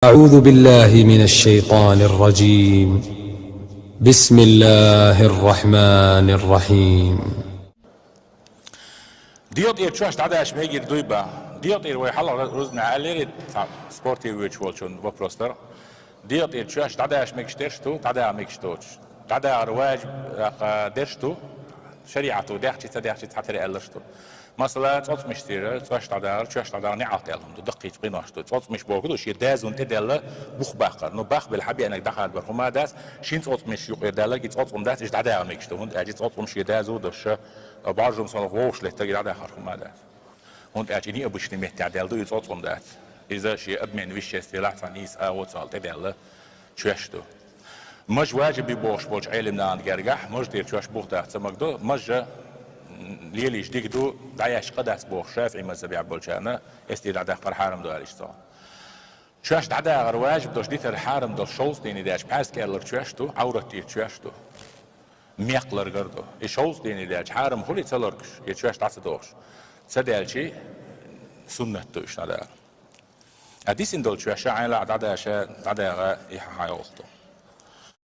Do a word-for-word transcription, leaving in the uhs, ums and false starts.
أعوذ بالله من الشيطان الرجيم. بسم الله الرحمن الرحيم. Дегӏа тӏера чоьш дӏадаша мегар дуй ба? Дегӏа тӏера вай хьалха рузбане аьллера, цхьа спорте воьдуш волчун вопрос дара. Дегӏа тӏера чоьш дӏадаша мегаш дерш ду, дӏадаха мегаш доцуш. Дӏадахар важиб, а, дерш ду, шариӏато дехчи, ца дехчи цхьатера аьлларш ду. Масала, цӏоцкъамаш тӏера, цоьш дӏадахар, чоьш дӏадахар неӏалт аьлла хӏама ду, даккхийчу къинош ду. Цӏоцкъамаш бохург ду, шен дазонна тӏедаьлла бух баккхар. Ну, бахбелла хьабеанарг дӏахадабар хӏума дац, шин цӏоцкъамаш юкъера даьлларг и цӏоцкъам дац, иштта дӏадаха мегаш ду. ХӀунда аьлча цӏоцкъам шен дазо дош, бӏаржум санна вовшах леттарг дӏадахар хӏума дац. ХӀунда аьлча и необычный меттехь даьлла ду, и цӏоцкъам дац. Иза шен обмен веществ елахь цхьа нийса агӏо цхьа тӏедаьлла чоьш ду. Маж важиб ю бохуш болчу Ӏелимнахана гергахь, маж тӀера чоьш бух даха ца магадо, маж, м, лелийча дика ду, дӀаяьшча къа дац бохуш, шафиӀий мазхабехь болчарна, эс тӀера дӀадаккхар хьарам ду аьлла иштта цхьа. Чоьш дӀадахар важиб долуш дитар хьарам долуш шовзткъа дийне даьлча, пхьаьрс кӀел ларг чоьш ду, Ӏаврат тӀера чоьш ду, мекх ларгар ду. И шовзткъа дийне даьлча хьарам хуьлий ца ларгаш, и чоьш дӀа ца дохуш? Ца даьлчий, суннат ду уьш дӀадахар. А дисина долу чоьш а Ӏайла а дӀадаша, дӀадаха и хьан хьайолу ду.